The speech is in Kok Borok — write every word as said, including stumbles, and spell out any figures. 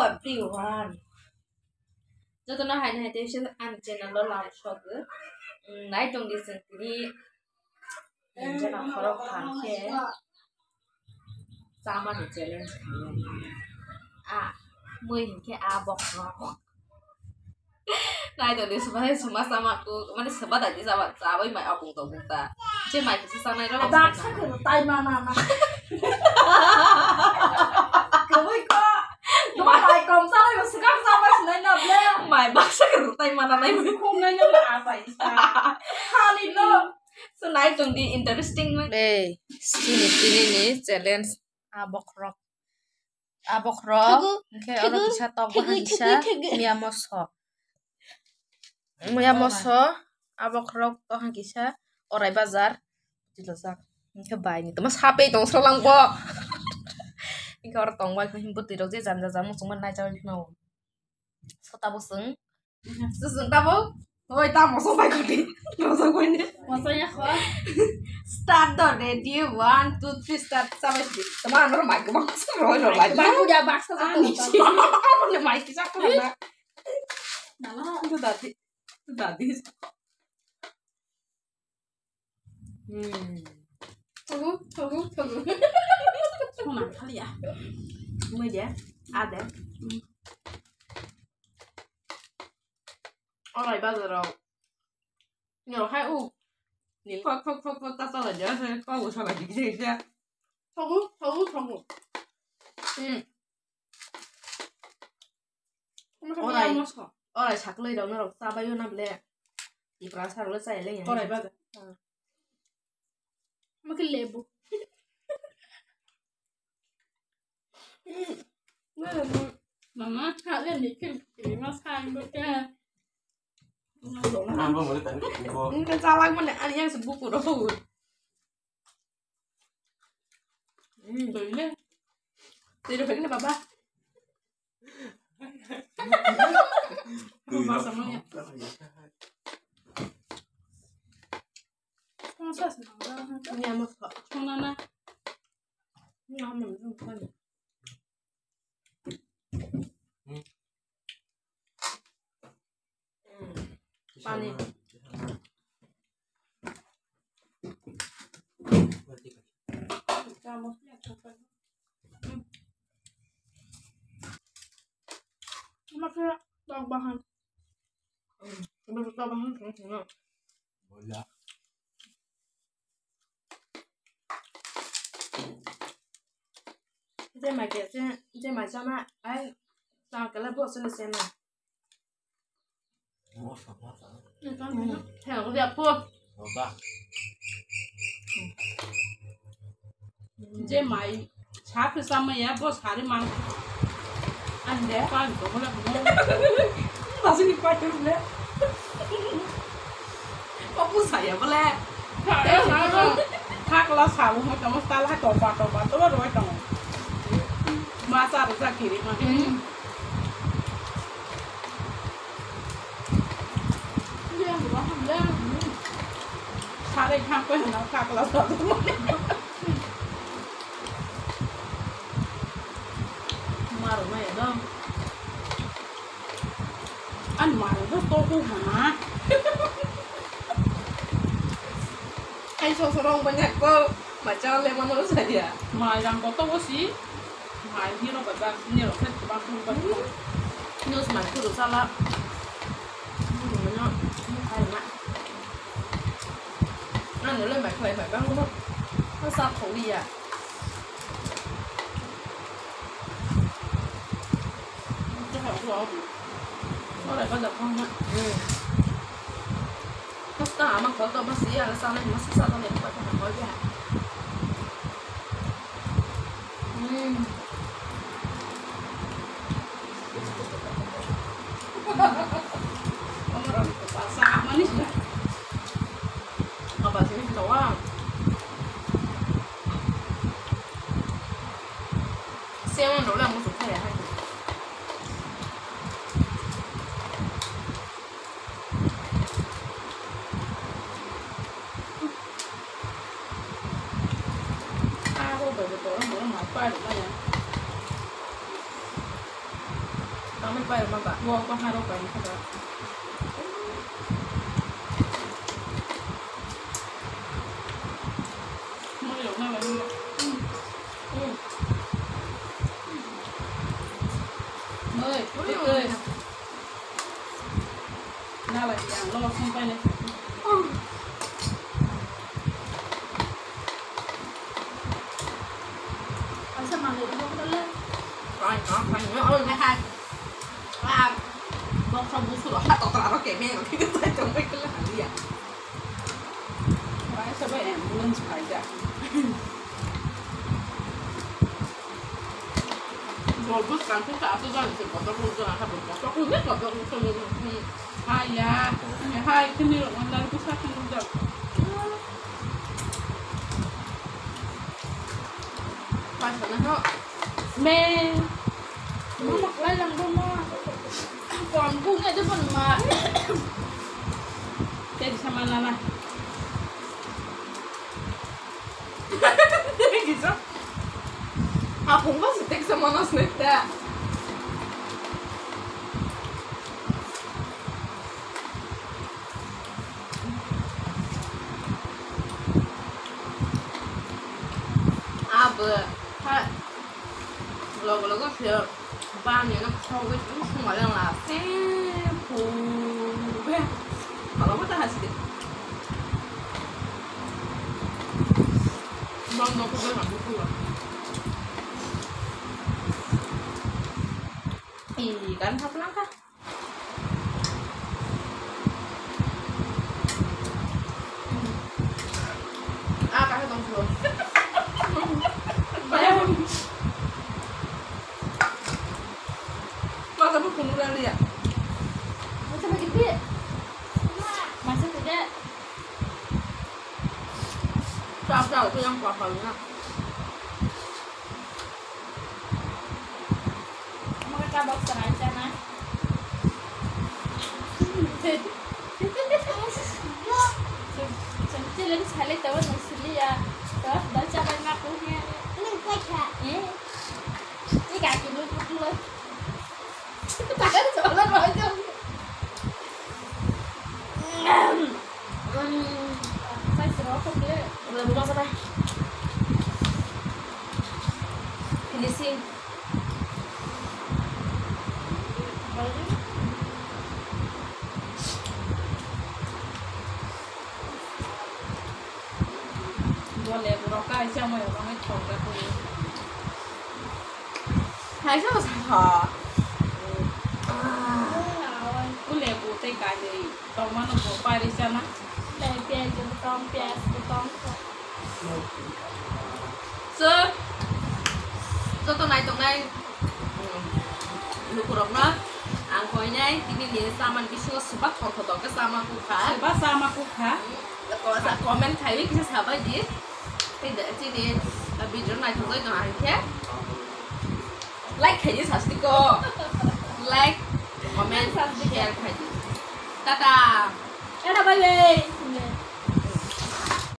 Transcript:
Everyone. Jotono haino hai tei ani channel o lama sogwi. Mm, nai tongdi chwng tini. Jora khorok thang khe chamani challenge khainai. A mui hinkhe a bokhorok. Nai tongdi suma suma sama ku mane seba dadi saba chabai mai apung tong ta. Je mai kisa sanai rok. Baksa khe tai mana na. Kwbui ko. Mai kom salai bo swkang sama sinai na ble. Mai baksa khe tai mana nai. Khum nai na apai. Hali no. So nai tongdi interesting. Ei, chini tini ni challenge a bokhorok. A bokhorok, hwnkhe oro kisa tok bahan kisa miya moso. Miya moso, a bokhorok tohan kisa orai bazar. Tilajak. Hwnkhe bai ni tongma sape tong srolangbo. Hwnkhe oro tongbai hwnkhe bwtwi rok je janja jang muchungma nai chawi phano. Sota bwswng. Sujun tabo. Oi, tamo so bai koti. Rosa koine. Masa ya kho. Start the ready, one, two, three, start. Sabai si. Tama ano mai ko bang sa roi roi lai. Ba udah baksa sa. Ani si. Ano le mai kisa ko na. Nala. Tu dadi. Tu dadi. Hmm. Thogo, thogo, thogo. Sona khali ya. Mui de, a de. Orai bazaro. Nyo hai u. Ni fok fok fok fok ta sala ja se. Ko u sala ji ji ja. Thogo, thogo, thogo. Hmm. Orai, orai saklai rok norok chabaio na ble. Tipra sarok le chaya le ya. Orai baga. Maki lebu. Mama, ha le ni kin kin ma sa ngo ke. Ang bo mo tani bo. Ini kan salah mana? Ani yang sebut kudo. Hmm, tui le. Tui le, baba. Tui le. Ini amo. Mana? Ini amo. Pani. Maksudnya tok bahan. Tok bahan. Bola. Je mai ke, je, je mai chama, ai, chama kala bo sene sene. Mosa, mosa. He, o dia po. Mosa. Je mai, sa ke sama ya, bo sari mang. Ande, pa ko bola mo. Masih ni pa tu le. Opu saya bole. Thakla sabu mo tamo tala topa topa to roi tamo. Masa ro sa kiri ma. Sari kham ko na thakla sabu. Maru ma ya dong. An maru do to ku hana. Ai so so rong banyak ko. Macha le mano saya. Mai rang ko to si. Mai hiro bazar ni ro phet ba ku ba. News mai ku sala. Ni no ni ai ma. Ano le mai khlai mai bang no. Sa kholi ya. Ora ba da phong na. Kasta ama khol to mas ya sa na mas sa to ne pa ta khol ya. Hmm. Manis na. Apa sih ini tawa? Siang dulu yang musuh saya hai. Ako ba ko mo ma pa ri ba ya. Ang bai ma ba. Wo ko haro bai ko ba. Moi rok na bai. Moi, moi. Nalai yang lo sing pai ne. Asa mangai dulu kita le. Pai, pai, pai, pai, pai. Ah, boksa busur ha to tara ke me ke sai to me kala haliya. Pai sa ba ambulance pai ja. Bol bus kan tu ka tu jan se kotor bol jan ha bol kotor bol kotor bol. Hai ya, hai kini rok mandar bus ha kini rok. Pasana ho. Me. Mama khlai lang dong ma. Kom bu nge de bon ma. Tei sama nana. Gisa. Apung ba sih tei sama nas neta. Abo ha logo logo se bani na khogwi sung wale la se pu be. Kalo mata hasi de. Bang do ko be ha ko. Ih, kan hap lang ka. Ah, kahit ang sulo. Bayam. Masa mo puno lang liya. Masa mo gidi. Masa tidak. Sa, sa, ito yung kwakal na. Mga kabak sa raja na. Sila sila tawa nang sili ya. Tawa da cha bai ma ko he. Nang kai kha. Eh. Ni ka ki lu lu. Takan sa wala raja. Sai siro ko ke. Wala buma sa bai. Finishing. Bo lebu rok kaisa moya bangwi thok jak khe. Kaisa bo sakha. O lebu tei kainwi tongmano bo pairwi chana. Tei piyaj bo tong, piyaj bo tong. So, joto naitongnai, um, lukurokno ang koinai tini ni saman bisingo swbak thok thok khe sama kukha. Swbak sama kukha. Ko-, sa-, comment khaiwi kisa sabai di. Tei da-, chini, uh, video naithok jai tong ang khe. Like khaidi sasti ko. Like, comment, share khaidi. Tata. Tata, bye bye.